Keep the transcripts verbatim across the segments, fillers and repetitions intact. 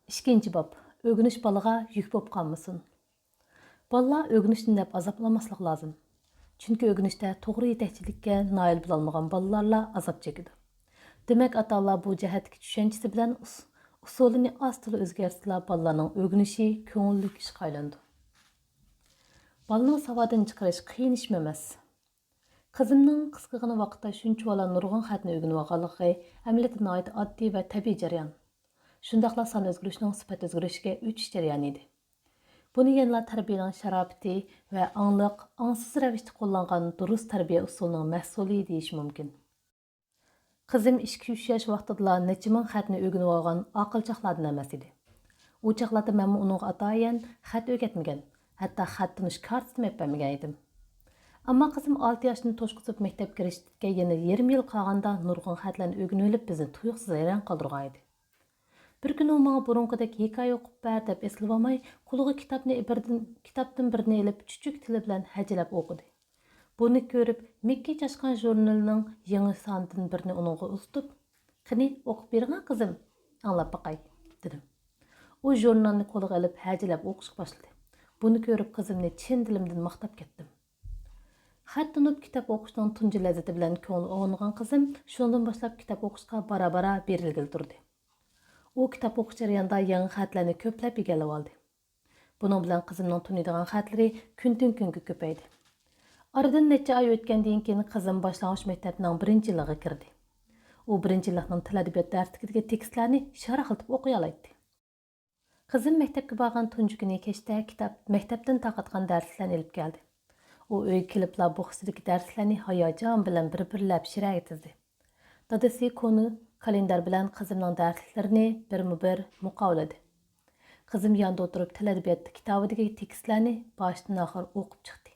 ئىككىنچى باب، ئۆگىنىش بالىغا يۈك بولۇپ قالمىسۇن. بالىلار ئۆگىنىشتىن دەپ ئازابلانماسلىقى لازىم. چۈنكى ئۆگىنىشتە توغرا يېتەكچىلىككە نائىل بولالمىغان بالىلارلا ئازاب چېكىدۇ. دېمەك، ئاتا-ئانىلار بۇ جەھەتتىكى چۈشەنچىسى بىلەن ئۇس-، ئۇسۇلىنى ئاز-تولا ئۆزگەرتسىلا، بالىلارنىڭ ئۆگىنىشى كۆڭۈللۈك ئىشقا ئايلىنىدۇ. بالىنىڭ ساۋادىنى چىقىرىش قىيىن ئىشمۇ ئەمەس. قىزىمنىڭ قىسقىغىنە ۋاقىتتا شۇنچىۋالا نۇرغۇن خەتنى ئۆگىنىۋالغانلىقى ئەمەلىيەتتە ناھايىتى ئاددىي ۋە تەبىئىي جەريان. شۇنداقلا سان ئۆزگىرىشنىڭ سۈپەت ئۆزگىرىشىگە ئۆتۈش جەريانى ئىدى. بۇنى يەنىلا تەربىيەنىڭ شارائىتى ۋە ئاڭلىق، ئاڭسىز رەۋىشتە قوللانغان دۇرۇس تەربىيە ئۇسۇلىنىڭ مەھسۇلى دېيىش مۇمكىن. قىزىم ئىككى-ئۈچ ياش ۋاقتىدىلا نەچچە مىڭ خەتنى ئۆگىنىۋالغان ئاقىل چاغلاردىن ئەمەس ئىدى. ئۇ چاغلاردا مەنمۇ ئۇنىڭغا ئاتايىن خەت ئۆگەتمىگەن، ھەتتا خەت تونۇش كارتىسىنى ئېلىپ بەرمىگەن ئىدىم. ئەمما قىزىم ئالتە ياشتىن توشقۇزۇپ مەكتەپكە كىرىشكە يەنە يېرىم يىل قالغاندا نۇرغۇن خەتلەرنى ئۆگىنىۋېلىپ، بىزنى تۇيۇقسىز ھەيران قالدۇرغان ئىدى. بىر كۈنى ئۇ ماڭا بۇرۇنقىدەك ھېكايە ئوقۇپ بەر دەپ ئېسىلىۋالماي، قولىغا كىتابنى بىردىن، كىتابتىن بىرنى ئېلىپ، چۈچۈك تىلى بىلەن ھەجىلەپ ئوقۇدى. بۇنى كۆرۈپ، مىككى چاشقان ژۇرنىلىنىڭ يېڭى سانىدىن بىرنى ئۇنىڭغا ئۇزىتىپ، «قېنى، ئوقۇپ بېرىڭە، قىزىم، ئاڭلاپ باقاي» دېدىم. ئۇ ژۇرنالنى قولىغا ئېلىپ، ھەجىلەپ ئوقۇشقا باشلىدى. بۇنى كۆرۈپ، قىزىمنى چىن دىلىمدىن ماختاپ كەتتىم. خەت تونۇپ كىتاب ئوقۇشنىڭ تۇنجى لەززىتى بىلەن كۆڭلى ئوينىغان قىزىم شۇنىڭدىن باشلاپ كىتاب ئوقۇشقا بارا-بارا بېرىلگىلى تۇردى. ئۇ كىتاب ئوقۇش جەريانىدا يېڭى خەتلەرنى كۆپلەپ ئىگىلىۋالدى. بۇنىڭ بىلەن قىزىمنىڭ تونۇيدىغان خەتلىرى كۈندىن-كۈنگە كۆپەيدى. ئارىدىن نەچچە ئاي ئۆتكەندىن كېيىن قىزىم باشلانغۇچ مەكتەپنىڭ بىرىنچى يىلىغا كىردى. ئۇ بىرىنچى يىللىقنىڭ تىل-ئەدەبىيات دەرسلىكىدىكى تېكىستلەرنى شاراقلىتىپ ئوقۇيالايتتى. قىزىم مەكتەپكە بارغان تۇنجى كۈنى كەچتە كىتاب، مەكتەپتىن تارقاتقان دەرسلىكلەرنى ئېلىپ كەلدى. ئۇ ئۆيگە كېلىپلا بوخچىسىدىكى دەرسلىكلەرنى ھاياجان بىلەن بىر-بىرلەپ شىرەگە تىزدى. دادىسى كونا كالېندار بىلەن قىزىمنىڭ دەرسلىكلىرىنى بىرمۇ-بىر مۇقاۋىلىدى. قىزىم ياندا ئولتۇرۇپ تىل-ئەدەبىيات كىتابىدىكى تېكىستلەرنى باشتىن-ئاخىر ئوقۇپ چىقتى.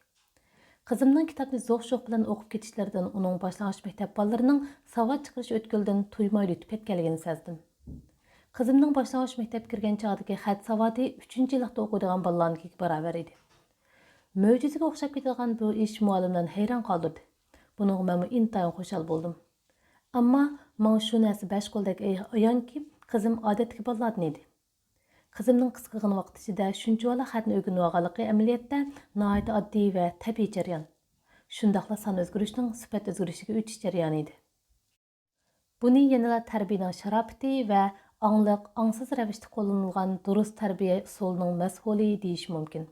قىزىمنىڭ كىتابنى زوق-شوق بىلەن ئوقۇپ كېتىشلىرىدىن ئۇنىڭ باشلانغۇچ مەكتەپ بالىلىرىنىڭ ساۋات چىقىرىش ئۆتكىلىدىن تۇيمايلا ئۆتۈپ كەتكەنلىكىنى سەزدىم. قىزىمنىڭ باشلانغۇچ مەكتەپكە كىرگەن چاغدىكى خەت ساۋاتى ئۈچىنچى يىللىقتا ئوقۇيدىغان بالىلارنىڭكىگە باراۋەر ئىدى. مۆجىزىگە ئوخشاپ كېتىدىغان بۇ ئىش مۇئەللىملەرنى ھەيران قالدۇردى. بۇنىڭغا مەنمۇ ئىنتايىن خۇشال بولدۇم. ئەمما ماڭا شۇ نەرسە بەش قولدەك ئاي-، ئايانكى، قىزىم ئادەتتىكى بالىلاردىن ئىدى. قىزىمنىڭ قىسقىغىنە ۋاقىت ئىچىدە شۇنچىۋالا خەتنى ئۆگىنىۋالغانلىقى ئەمەلىيەتتە ناھايىتى ئاددىي ۋە تەبىئىي جەريان. شۇنداقلا سان ئۆزگىرىشنىڭ سۈپەت ئۆزگىرىشىگە ئۆتۈش جەريانى ئىدى. بۇنى يەنىلا تەربىيەنىڭ شاراپىتى ۋە ئاڭلىق، ئاڭسىز رەۋىشتە قوللىنىلغان دۇرۇس تەربىيە ئۇسۇلىنىڭ مەھسۇلى دېيىش مۇمكىن.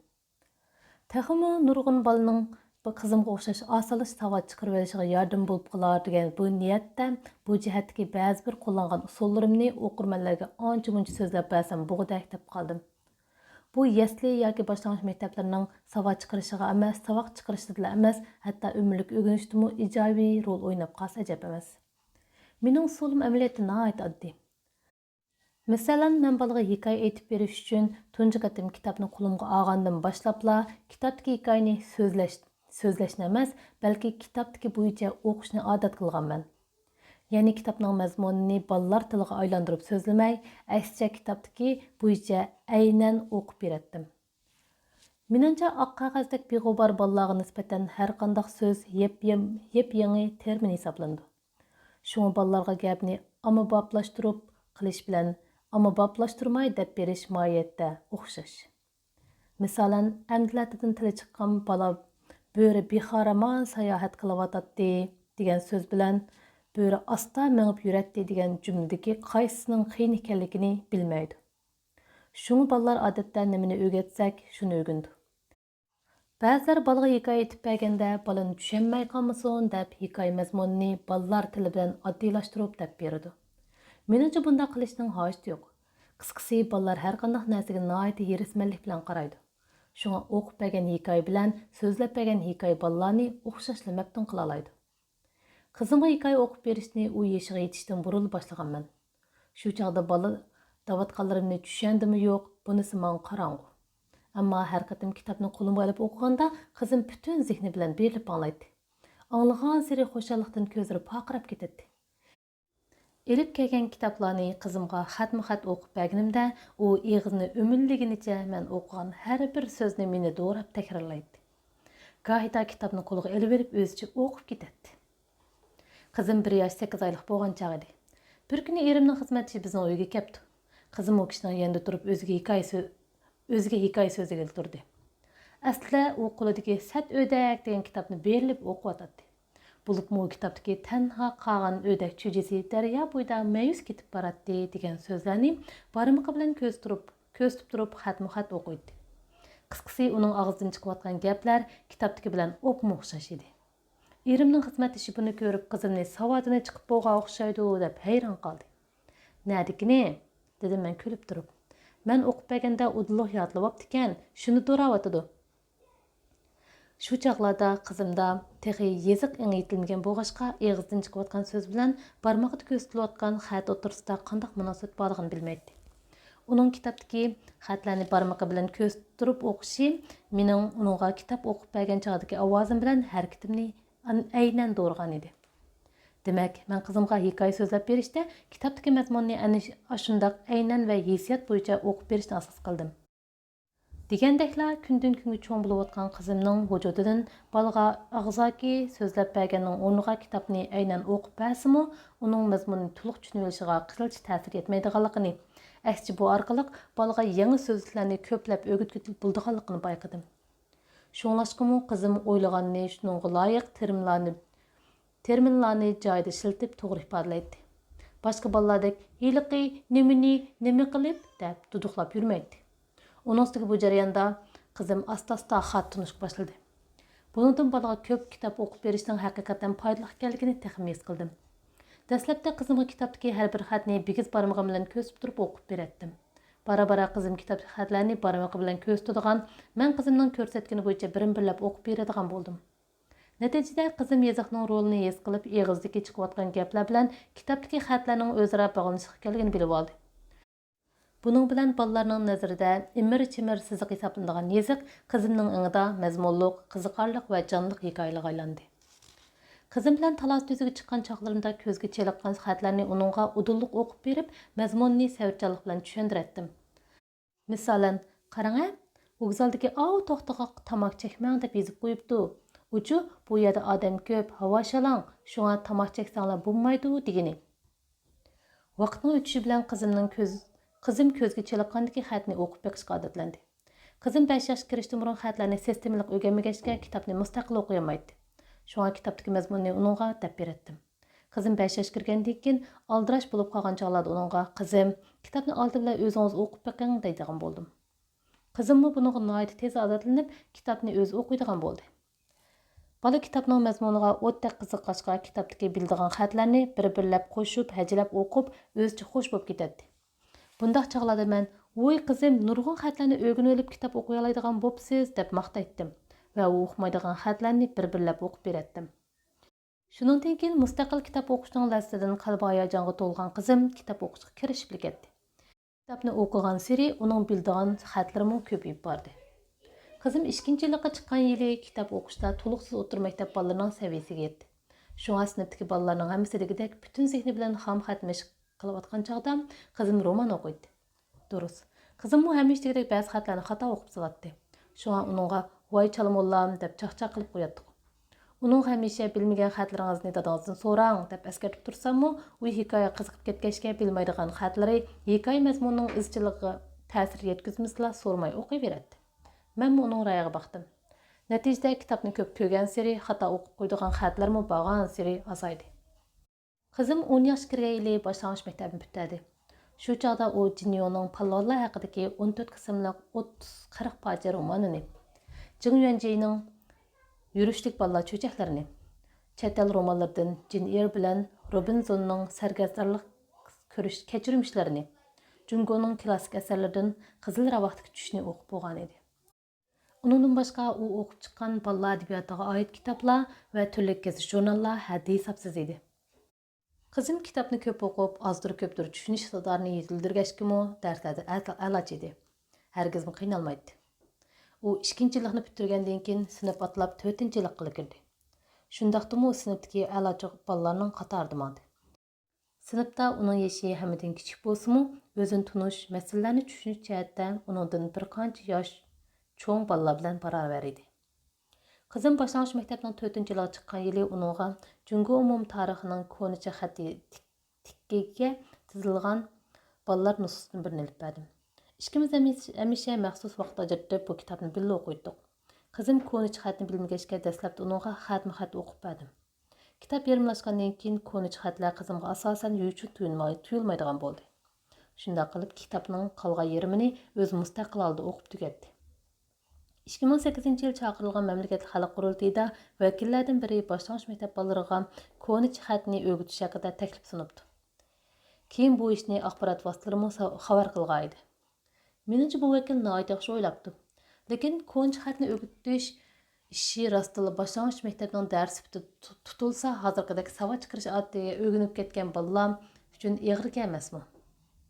تېخىمۇ نۇرغۇن بالىنىڭ بۇ قىزىمغا ئوخشاش ئاسانلىقچە ساۋات چىقىرىۋېلىشىغا ياردىمى بولۇپ قالار دېگەن بۇ نىيەتتە بۇ جەھەتتىكى بەزى بىر قوللانغان ئۇسۇللىرىمنى ئوقۇرمەنلەرگە ئانچە-مۇنچە سۆزلەپ بەرسەم بوغۇدەك دەپ قالدىم. بۇ يەسلى ياكى باشلانغۇچ مەكتەپلىرىنىڭ ساۋات چىقىرىشىغا ئەمەس، ساۋاق چىقىرىشىدىلا ئەمەس، ھەتتا ئۆمۈرلۈك ئۆگىنىشتىمۇ ئىجابىي رول ئويناپ قالسا ئەجەب ئەمەس. مېنىڭ ئۇسۇلۇم ئەمەلىيەتتە ناھايىتى ئاددىي. مەسىلەن، مەن بالىغا ھېكايە ئېيتىپ بېرىش ئۈچۈن تۇنجى قېتىم كىتابنى قولۇمغا ئالغاندىن باشلاپلا، كىتابتىكى ھېكايىنى سۆزلەش، سۆزلەشنى ئەمەس، بەلكى كىتابتىكى بويىچە ئوقۇشنى ئادەت قىلغانمەن. يەنى كىتابنىڭ مەزمۇنىنى بالىلار تىلىغا ئايلاندۇرۇپ سۆزلىمەي، ئەكسىچە كىتابتىكى بويىچە ئەينەن ئوقۇپ بېرەتتىم. مېنىڭچە، ئاق قەغەزدەك بىغۇبار بالىلارغا نىسبەتەن ھەرقانداق سۆز يېپ-، يېم-، يېپيېڭى تېرمىن ھېسابلىنىدۇ. شۇڭا بالىلارغا گەپنى ئاممىبابلاشتۇرۇپ قىلىش بىلەن ئاممىبابلاشتۇرماي دەپ بېرىش ماھىيەتتە ئوخشاش. مىسالەن، ئەمدىلەتىدىن تىلى چىققان بالا «بۆرە بىخارامان ساياھەت قىلىۋاتاتتى» دېگەن سۆز بىلەن «بۆرە ئاستا مېڭىپ يۈرەتتى» دېگەن جۈملىدىكى قايسىسىنىڭ قىيىن ئىكەنلىكىنى بىلمەيدۇ. شۇڭا بالىلار ئادەتتە نېمىنى ئۆگەتسەك، شۇنى ئۆگىنىدۇ. بەزىلەر بالىغا ھېكايە ئېيتىپ بەرگەندە، بالىنى چۈشەنمەي قالمىسۇن دەپ، ھېكايە مەزمۇنىنى بالىلار تىلى بىلەن ئاددىيلاشتۇرۇپ دەپ بېرىدۇ. مېنىڭچە، بۇنداق قىلىشنىڭ ھاجىتى يوق. قىسقىسى، بالىلار ھەرقانداق نەرسىگە ناھايىتى ھېرىسمەنلىك بىلەن قارايدۇ. شۇڭا ئوقۇپ بەرگەن ھېكايە بىلەن سۆزلەپ بەرگەن ھېكايە بالىلارنى ئوخشاشلا مەپتۇن قىلالايدۇ. قىزىمغا ھېكايە ئوقۇپ بېرىشنى ئۇ يېشىغا يېتىشتىن بۇرۇنلا باشلىغانمەن. شۇ چاغدا بالا دەۋاتقانلىرىمنى چۈشەندىمۇ يوق، بۇنىسى ماڭا قاراڭغۇ. ئەمما ھەر قېتىم كىتابنى قولۇمغا ئېلىپ ئوقۇغاندا، قىزىم پۈتۈن زېھنى بىلەن بېرىلىپ ئاڭلايتتى. ئاڭلىغانسېرى خۇشاللىقتىن كۆزلىرى پارقىراپ كېتەتتى. ئېلىپ كەلگەن كىتابلارنى قىزىمغا خەتمۇ خەت ئوقۇپ بەرگىنىمدە، ئۇ ئېغىزىنى ئۈمۈللىگىنىچە مەن ئوقۇغان ھەر بىر سۆزنى مېنى دوراپ تەكرارلايتتى. گاھىدا كىتابنى قولىغا ئېلىۋېلىپ ئۆزىچە ئوقۇپ كېتەتتى. قىزىم بىر ياش سەككىز ئايلىق بولغان چاغ ئىدى. بىر كۈنى ئېرىمنىڭ خىزمەتچىسى بىزنىڭ ئۆيگە كەپتۇ. قىزىم ئۇ كىشىنىڭ يېنىدا تۇرۇپ ئۆزىگە ھېكايە سۆ-، ئۆزىگە ھېكايە سۆزلىگىلى تۇردى. ئەسلىدە ئۇ قولىدىكى سەت ئۆدەك دېگەن كىتابنى بېرىلىپ ئوقۇۋاتاتتى. بولۇپمۇ ئۇ كىتابتىكى تەنھا قالغان ئۆدەك چۈجىسى دەريا بويىدا مەيۈس كېتىپ باراتتى دېگەن سۆزلەرنى بارمىقى بىلەن كۆز تۇرۇپ، كۆزىتىپ تۇرۇپ خەتمۇ خەت ئوقۇيتتى. قىسقىسى، ئۇنىڭ ئاغزىدىن چىقىۋاتقان گەپلەر كىتابتىكى بىلەن ئوپمۇ ئوخشاش ئىدى. ئېرىمنىڭ خىزمەتدىشى بۇنى كۆرۈپ، قىزىمنى ساۋادىنى چىقىپ بولغان ئوخشايدۇ دەپ ھەيران قالدى. نەدىكىنى؟ دېدىم مەن كۈلۈپ تۇرۇپ. مەن ئوقۇپ بەرگەندە ئۇدۇللۇق يادلىۋاپتىكەن، شۇنى دوراۋاتىدۇ. شۇ چاغلاردا قىزىمدا تېخى يېزىق ئېڭى يېتىلمىگەن بولغاچقا، ئېغىزدىن چىقىۋاتقان سۆز بىلەن بارمىقىدا كۆرسىتىلىۋاتقان خەت ئوتتۇرىسىدا قانداق مۇناسىۋەت بارلىقىنى بىلمەيتتى. ئۇنىڭ كىتابتىكى خەتلەرنى بارمىقى بىلەن كۆرسىتىپ تۇرۇپ ئوقۇشى مېنىڭ ئۇنىڭغا كىتاب ئوقۇپ بەرگەن چاغدىكى ئاۋازىم بىلەن ھەرىكىتىمنى ئەن-، ئەينەن دورىغان ئىدى. دېمەك، مەن قىزىمغا ھېكايە سۆزلەپ بېرىشتە كىتابتىكى مەزمۇننى ئەنە ش-، ئاشۇنداق ئەينەن ۋە ھېسسىيات بويىچە ئوقۇپ بېرىشنى ئاساس قىلدىم. دېگەندەكلا، كۈندىن-كۈنگە چوڭ بولۇۋاتقان قىزىمنىڭ ۋۇجۇدىدىن بالىغا ئاغزاكى سۆزلەپ بەرگەننىڭ ئورنىغا كىتابنى ئەينەن ئوقۇپ بەرسىمۇ، ئۇنىڭ مەزمۇنىنى تولۇق چۈشىنىۋېلىشىغا قىلچە تەسىر يەتمەيدىغانلىقىنى، ئەكسىچە بۇ ئارقىلىق بالىغا يېڭى سۆزلۈكلەرنى كۆپلەپ ئۆگىتىۋېتىپ بولىدىغانلىقىنى بايقىدىم. شۇڭلاشقىمۇ قىزىم ئويلىغاننى شۇنىڭغا لايىق تېرمىنلارنى، تېرمىنلارنى جايىدا ئىشلىتىپ توغرا ئىپادىلەيتتى. باشقا بالىلاردەك ھېلىقى نېمىنى نېمە قىلىپ دەپ دۇدۇقلاپ يۈرمەيتتى. ئۇنىڭ ئۈستىگە بۇ جەرياندا قىزىم ئاستا-ئاستا خاتا تونۇشقا باشلىدى. بۇنىڭدىن بالىغا كۆپ كىتاب ئوقۇپ بېرىشنىڭ ھەقىقەتەن پايدىلىق ئىكەنلىكىنى تېخىمۇ ھېس قىلدىم. دەسلەپتە قىزىمغا كىتابتىكى ھەر بىر خەتنى بىگىز بارمىقىم بىلەن كۆرسىتىپ تۇرۇپ ئوقۇپ بېرەتتىم. بارا-بارا قىزىم كىتابتىكى خەتلەرنى بارمىقى بىلەن كۆرسىتىدىغان، مەن قىزىمنىڭ كۆرسەتكىنى بويىچە بىرىن-بىرلەپ ئوقۇپ بېرىدىغان بولدۇم. نەتىجىدە قىزىم يېزىقنىڭ رولىنى ھېس قىلىپ، ئېغىزدىكى چىقىۋاتقان گەپلەر بىلەن كىتابتىكى خەتلەرنىڭ ئۆزئارا باغلىنىشلىق ئىكەنلىكىنى بىلىۋالدى. بۇنىڭ بىلەن بالىلارنىڭ نەزىرىدە ئىمىر-چىمىر سىزىق ھېسابلىنىدىغان يېزىق قىزىمنىڭ ئېڭىدا مەزمۇنلۇق، قىزىقارلىق ۋە جانلىق ھېكايىلەرگە ئايلاندى. قىزىم بىلەن تالاس-تۈزۈككە چىققان چاغلىرىمدا كۆزگە چېلىققان خەتلەرنى ئۇنىڭغا ئۇدۇللۇق ئوقۇپ بېرىپ، مەزمۇنىنى سەۋرچانلىق بىلەن چۈشەندۈرەتتىم. مىسالەن، قاراڭە، ۋوگزالدىكى ئاۋۇ توختىغا تاماكا چەكمەڭ دەپ يېزىپ قويۇپتۇ. ئۇچۇ، بۇ يەردە ئادەم كۆپ، ھاۋا شالاڭ، شۇڭا تاماكا چەكسەڭلار بولمايدۇ دېگىنى. ۋاقىتنىڭ ئۆتۈشى بىلەن قىزىمنىڭ كۆز-، قىزىم كۆزگە چېلىققاندىكى خەتنى ئوقۇپ بېقىشقا ئادەتلەندى. قىزىم بەش ياشقا كىرىشتىن بۇرۇن خەتلەرنى سىستېمىلىق ئۆگەنمىگەچكە، كىتابنى مۇستەقىل ئوقۇيالمايتتى. شۇڭا كىتابتىكى مەزمۇننى ئۇنىڭغا دەپ بېرەتتىم. قىزىم بەش ياشقا كىرگەندىن كېيىن، ئالدىراش بولۇپ قالغان چاغلاردا ئۇنىڭغا، «قىزىم، كىتابنى ئالدى بىلەن ئۆزىڭىز ئوقۇپ بېقىڭ» دەيدىغان بولدۇم. قىزىممۇ بۇنىڭغا ناھايىتى تېز ئادەتلىنىپ، كىتابنى ئۆزى ئوقۇيدىغان بولدى. بالا كىتابنىڭ مەزمۇنىغا ئوتتەك قىزىققاچقا، كىتابتىكى بىلىدىغان خەتلەرنى بىر-بىرلەپ قوشۇپ، ھەجىلەپ ئوقۇپ، ئۆزىچە خوش بولۇپ كېتەتتى. بۇنداق چاغلاردا مەن، «ۋوي قىزىم، نۇرغۇن خەتلەرنى ئۆگىنىۋېلىپ كىتاب ئوقۇيالايدىغان بوپسىز» دەپ ماختايتتىم ۋە ئۇ ئۇقمايدىغان خەتلەرنى بىر-بىرلەپ ئوقۇپ بېرەتتىم. شۇنىڭدىن كېيىن مۇستەقىل كىتاب ئوقۇشنىڭ لەززىتىدىن قەلبى ھاياجانغا تولغان قىزىم كىتاب ئوقۇشقا كىرىشىپلا كەتتى. كىتابنى ئوقۇغانسېرى ئۇنىڭ بىلىدىغان خەتلىرىمۇ كۆپىيىپ باردى. قىزىم ئىككىنچى يىللىققا چىققان يىلى كىتاب ئوقۇشتا تولۇقسىز ئوتتۇرا مەكتەپ بالىلىرىنىڭ سەۋىيىسىگە يەتتى. شۇڭا سىنىپتىكى بالىلارنىڭ ھەممىسى دېگۈدەك پۈتۈن زېھنى بىلەن خام خەت مەشىق قىلىۋاتقان چاغدا قىزىم رومان ئوقۇيتتى. دۇرۇس. قىزىممۇ ھەممە ئىشتىكىدەك بەزى خەتلەرنى خاتا ئوقۇپ سالاتتى. شۇڭا ئۇنىڭغا، «ۋاي چالا موللام» دەپ چاقچاق قىلىپ قوياتتۇق. ئۇنىڭغا ھەمىشە، «بىلمىگەن خەتلىرىڭىزنى دادىڭىزدىن سوراڭ» دەپ ئەسكەرتىپ تۇرساممۇ، ئۇ ھېكايىگە قىزىقىپ كەتكەچكە، بىلمەيدىغان خەتلىرى ھېكايە مەزمۇنىنىڭ ئىزچىللىقىغا تەسىر يەتكۈزمىسىلا سورىماي ئوقۇيۋېرەتتى. مەنمۇ ئۇنىڭ رايىغا باقتىم. نەتىجىدە كىتابنى كۆپ كۆرگەنسېرى خاتا ئوقۇپ قويىدىغان خەتلەرمۇ بارغانسېرى ئازايدى. قىزىم ئون ياشقا كىرگەن يىلى باشلانغۇچ مەكتەپنى پۈتتۈردى. شۇ چاغدا ئۇ جىنيونىڭ پالۋانلار ھەققىدىكى ئون تۆت قىسىملىق ئوتتۇز قىرىق پارچە رومانىنى، جېڭ يۈەنجىنىڭ يۈرۈشلۈك بالىلار چۆچەكلىرىنى، چەت ئەل رومانلىرىدىن جېن ئېير بىلەن روبىنزوننىڭ سەرگەردانلىق كۆرۈش كەچۈرمىشلىرىنى، جۇڭگونىڭ كىلاسسىك ئەسەرلىرىدىن قىزىل راۋاقتىكى چۈشنى ئوقۇپ بولغانىدى. ئۇنىڭدىن باشقا، ئۇ ئوقۇپ چىققان بالىلار ئەدەبىياتىغا ئائىت كىتابلار ۋە تۈرلۈك گېزىت-ژۇرناللار ھەددى ھېسابسىز ئىدى. قىزىم كىتابنى كۆپ ئوقۇپ، ئازدۇر-كۆپتۇر چۈشىنىش ئىقتىدارىنى يېتىلدۈرگەچكىمۇ، دەرسلەردە ئەتە-، ئەلاچى ئىدى. ھەرگىزمۇ قىينالمايتتى. ئۇ ئىككىنچى يىللىقنى پۈتتۈرگەندىن كېيىن، سىنىپ ئاتلاپ تۆتىنچى يىللىققىلا كىردى. شۇنداقتىمۇ ئۇ سىنىپتىكى ئەلاچى بالىلارنىڭ قاتارىدا ماڭدى. سىنىپتا ئۇنىڭ يېشى ھەممىدىن كىچىك بولسىمۇ، ئۆزىنى تونۇش، مەسىلىلەرنى چۈشىنىش جەھەتتە ئۇنىڭدىن بىر قانچە ياش چوڭ بالىلار بىلەن باراۋەر ئىدى. قىزىم باشلانغۇچ مەكتەپنىڭ تۆتىنچى يىلىغا چىققان يىلى ئۇنىڭغا جۇڭگو ئومۇمىي تارىخىنىڭ كونىچە خەتى تىك-، تىكىگە تىزىلغان بالىلار نۇسخىسىدىن بىرنى ئېلىپ بەردىم. ئىككىمىز ھەمىش-، ھەمىشە مەخسۇس ۋاقىت ئاجرىتىپ بۇ كىتابنى بىللە ئوقۇيتتۇق. قىزىم كونىچە خەتنى بىلمىگەچكە، دەسلەپتە ئۇنىڭغا خەتمۇ خەت ئوقۇپ بەردىم. كىتاب يېرىملاشقاندىن كېيىن، كونىچە خەتلەر قىزىمغا ئاساسەن يوچۇن تۇيۇلماي-، تۇيۇلمايدىغان بولدى. شۇنداق قىلىپ، كىتابنىڭ قالغان يېرىمىنى ئۆزى مۇستەقىل ھالدا ئوقۇپ تۈگەتتى. ئىككى مىڭ سەككىزىنچى يىل چاقىرىلغان مەملىكەتلىك خەلق قۇرۇلتىيىدا ۋەكىللەردىن بىرى باشلانغۇچ مەكتەپ بالىلىرىغا كونىچە خەتنى ئۆگىتىش ھەققىدە تەكلىپ سۇنۇپتۇ. كېيىن بۇ ئىشنى ئاخبارات ۋاسىتىلىرىمۇ سا-، خەۋەر قىلغانىدى. مېنىڭچە، بۇ ۋەكىل ناھايىتى ياخشى ئويلاپتۇ. لېكىن كونىچە خەتنى ئۆگىتىش ئىشى راستتىنلا باشلانغۇچ مەكتەپنىڭ دەرسى سۈپىتىدە تۇ-، تۇتۇلسا، ھازىرقىدەك ساۋات چىقىرىش ئادىتىگە ئۆگىنىپ كەتكەن بالىلار ئۈچۈن ئېغىركەن ئەمەسمۇ؟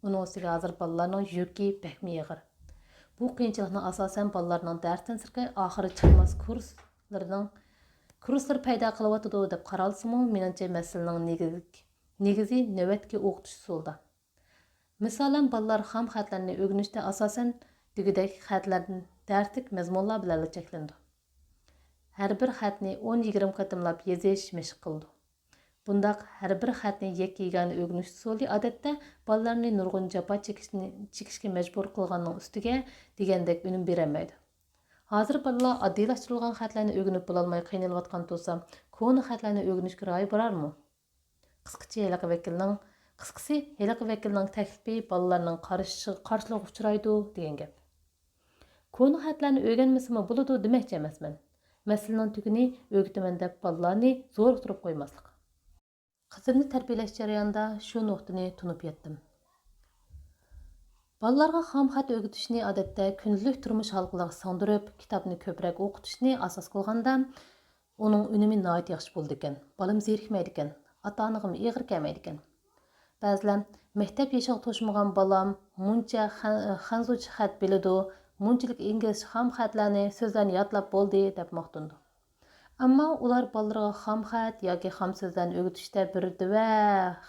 ئۇنىڭ ئۈستىگە ھازىر بالىلارنىڭ يۈكى بەكمۇ ئېغىر. بۇ قىيىنچىلىقنى ئاساسەن بالىلارنىڭ دەرستىن سىرتقى ئاخىرى چىقماس كۇرسلىرىنىڭ، كۇرسلىرى پەيدا قىلىۋاتىدۇ دەپ قارالسىمۇ، مېنىڭچە مەسىلىنىڭ نېگىز-، نېگىزى نۆۋەتتىكى ئوقۇتۇش ئۇسۇلىدا. مىسالەن، بالىلار خام خەتلەرنى ئۆگىنىشتە ئاساسەن دېگۈدەك خەتلەر دەرسلىك مەزمۇنلار بىلەنلا چەكلىنىدۇ. ھەر بىر خەتنى ئون يىگىرمە قېتىملاپ يېزىش مەشىق قىلىدۇ. بۇنداق ھەر بىر خەتنى يەككە-يېگانە ئۆگىنىش ئۇسۇلى، ئادەتتە، بالىلارنى نۇرغۇن جاپا چېكىشنى، چېكىشكە مەجبۇر قىلغاننىڭ ئۈستىگە دېگەندەك ئۈنۈم بېرەلمەيدۇ. ھازىر بالىلار ئاددىيلاشتۇرۇلغان خەتلەرنى ئۆگىنىپ بولالماي قىينىلىۋاتقان تۇرسا، كونا خەتلەرنى ئۆگىنىشكە رايى بارارمۇ؟ قىسقىچە ھېلىقى ۋەكىلنىڭ، قىسقىسى، ھېلىقى ۋەكىلنىڭ تەكلىپى بالىلارنىڭ قارشى-، قارشىلىقىغا ئۇچرايدۇ، دېگەن گەپ. كونا خەتلەرنى ئۆگەنمىسىمۇ بولىدۇ دېمەكچى ئەمەسمەن. مەسىلىنىڭ تۈكىنى ئۆگىتىمەن دەپ بالىلارنى زورۇقتۇرۇپ قويماسلىق. قىزىمنى تەربىيەلەش جەريانىدا شۇ نۇقتىنى تونۇپ يەتتىم. بالىلارغا خام خەت ئۆگىتىشنى ئادەتتە كۈندىلىك تۇرمۇش ھالقىلىرىغا سىڭدۈرۈپ، كىتابنى كۆپرەك ئوقۇتۇشنى ئاساس قىلغاندا، ئۇنىڭ ئۈنۈمى ناھايىتى ياخشى بولىدىكەن. بالام زېرىكمەيدىكەن، ئاتا-ئانىغىمۇ ئېغىر كەلمەيدىكەن. بەزىلەر مەكتەپ يېشىغا توشمىغان بالام مۇنچە خەن-، خەنزۇچە خەت بىلىدۇ، مۇنچىلىك ئىنگلىزچە خام خەتلەرنى، سۆزلەرنى يادلاپ بولدى، دەپ ماختىنىدۇ. ئەمما ئۇلار بالىلىرىغا خام خەت ياكى خام سۆزلەرنى ئۆگىتىشتە بىر دۆۋە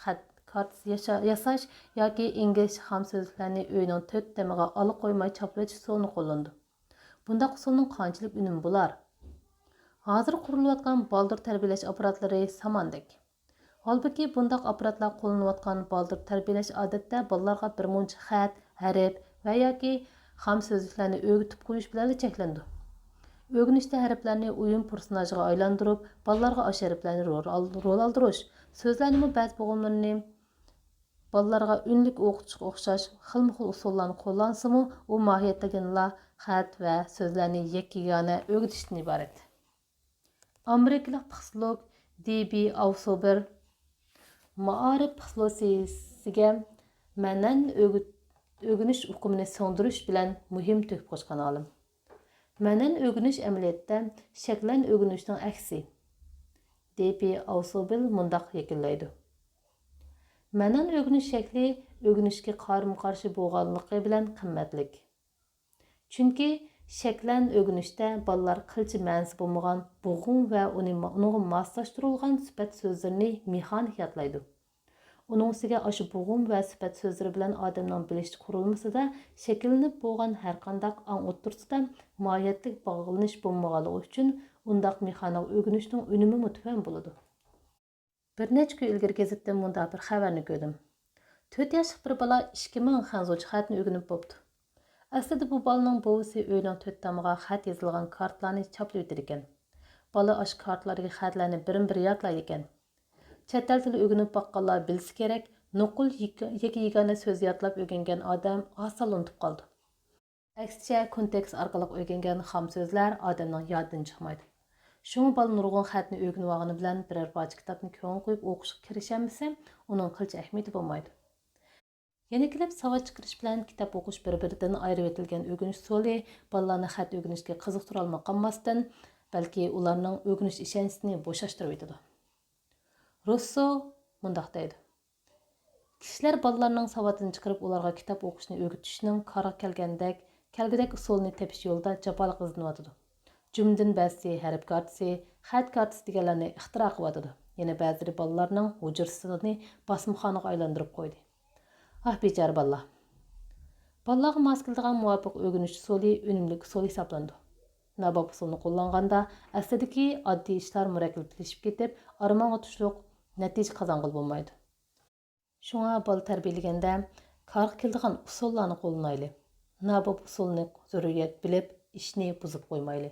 خەت كارتىسى ياشا-، ياساش ياكى ئىنگلىزچە خام سۆزلۈكلەرنى ئۆينىڭ تۆت تېمىغا ئالا قويماي چاپلىۋېتىش ئۇسۇلىنى قوللىنىدۇ. بۇنداق ئۇسۇلنىڭ قانچىلىك ئۈنۈمى بولار؟ ھازىر قۇرۇلۇۋاتقان بالدۇر تەربىيەلەش ئاپپاراتلىرى ساماندەك. ھالبۇكى، بۇنداق ئاپپاراتلار قوللىنىۋاتقان بالدۇر تەربىيەلەش ئادەتتە بالىلارغا بىر مۇنچە خەت، ھەرپ ۋە ياكى خام سۆزلۈكلەرنى ئۆگىتىپ قويۇش بىلەنلا چەكلىنىدۇ. ئۆگىنىشتە ھەرپلەرنى ئويۇن پېرسوناژىغا ئايلاندۇرۇپ، بالىلارغا ئاشۇ ھەرپلەرنى رول ئال-، رول ئالدۇرۇش، سۆزلەرنىمۇ بەزى بوغۇملىرىنى بالىلارغا ئۈنلۈك ئوقۇتۇشقا ئوخشاش خىلمۇ خىل ئۇسۇللارنى قوللانسىمۇ، ئۇ ماھىيەتتە يەنىلا خەت ۋە سۆزلەرنى يەككە-يېگانە ئۆگىتىشتىن ئىبارەت. ئامېرىكىلىق پسىخولوگ دېببى ئاۋسوبېر مائارىپ پسىخولوگىيەسىگە مەنەن ئۆگىت-، ئۆگىنىش ئۇقۇمىنى سىڭدۈرۈش بىلەن مۇھىم تۆھپە قوشقان ئالىم. مەنەن ئۆگىنىش ئەمەلىيەتتە شەكلەن ئۆگىنىشنىڭ ئەكسى. دېببى ئاۋسوبېر مۇنداق يەكۈنلەيدۇ: مەنەن ئۆگىنىش شەكلى ئۆگىنىشكە قارىمۇ قارشى بولغانلىقى بىلەن قىممەتلىك. چۈنكى شەكلەن ئۆگىنىشتە بالىلار قىلچە مەنىسى بولمىغان بوغۇم ۋە ئۇنى، ئۇنىڭغا ماسلاشتۇرۇلغان سۈپەت سۆزلىرىنى مېخانىك يادلايدۇ. ئۇنىڭ ئۈستىگە ئاشۇ بوغۇم ۋە سۈپەت سۆزلىرى بىلەن ئادەمنىڭ بىلىش قۇرۇلمىسىدا شەكىللىنىپ بولغان ھەرقانداق ئاڭ ئوتتۇرىسىدا ماھىيەتلىك باغلىنىش بولمىغانلىقى ئۈچۈن ئۇنداق مېخانىك ئۆگىنىشنىڭ ئۈنۈمىمۇ تۆۋەن بولىدۇ. بىر نەچچە كۈن ئىلگىرى گېزىتتىن مۇنداق بىر خەۋەرنى كۆردۈم. تۆت ياشلىق بىر بالا ئىككى مىڭ خەنزۇچە خەتنى ئۆگىنىپ بوپتۇ. ئەسلىدە بۇ بالىنىڭ بوۋىسى ئۆينىڭ تۆت تامغا خەت يېزىلغان كارتىلارنى چاپلىۋېتىدىكەن. بالا ئاشۇ كارتىلاردىكى خەتلەرنى بىرمۇ بىر يادلايدىكەن. چەت ئەل تىلى ئۆگىنىپ باققانلار بىلسە كېرەك، نوقۇل يېكە-، يەككە-يېگانە سۆز يادلاپ ئۆگەنگەن ئادەم ئاسانلا ئۇنتۇپ قالىدۇ. ئەكسىچە، كونتېكست ئارقىلىق ئۆگەنگەن خام سۆزلەر ئادەمنىڭ يادىدىن چىقمايدۇ. شۇڭا بالا نۇرغۇن خەتنى ئۆگىنىۋالغىنى بىلەن بىرەر پارچە كىتابنى كۆڭۈل قويۇپ ئوقۇشقا كىرىشەلمىسە، ئۇنىڭ قىلچە ئەھمىيىتى بولمايدۇ. يەنە كېلىپ، ساۋات چىقىرىش بىلەن كىتاب ئوقۇش بىر-بىرىدىن ئايرىۋېتىلگەن ئۆگىنىش ئۇسۇلى بالىلارنى خەت ئۆگىنىشكە قىزىقتۇرالماي قالماستىن، بەلكى ئۇلارنىڭ ئۆگىنىش ئىشەنچىسىنى بوشاشتۇرۇۋېتىدۇ. روسسو مۇنداق دەيدۇ: كىشىلەر بالىلارنىڭ ساۋاتىنى چىقىرىپ، ئۇلارغا كىتاب ئوقۇشنى ئۆگىتىشنىڭ كارىغا كەلگەندەك، كەلگۈدەك ئۇسۇلىنى تېپىش يولىدا جاپالىق ئىزدىنىۋاتىدۇ. جۈملىدىن بەزىسى ھەرپ كارتىسى، خەت كارتىسى دېگەنلەرنى ئىختىرا قىلىۋاتىدۇ. يەنە بەزىلىرى بالىلارنىڭ ھۇجرىسىنى باسمىخانىغا ئايلاندۇرۇپ قويدى. ئاھ، بىچارە بالىلار! بالىلارغا ماس كېلىدىغان مۇۋاپىق ئۆگىنىش ئۇسۇلى ئۈنۈملۈك ئۇسۇل ھېسابلىنىدۇ. ناباب ئۇسۇلنى قوللانغاندا، ئەسلىدىكى ئاددىي ئىشلار مۇرەككەپلىشىپ كېتىپ، ئارمانغا تۇشلۇق نەتىجە قازانغىلى بولمايدۇ. شۇڭا بالا تەربىيەلىگەندە كارغا كېلىدىغان ئۇسۇللارنى قوللىنايلى. نابۇپ ئۇسۇلنى زۆرۈرىيەت بىلىپ، ئىشنى بۇزۇپ قويمايلى.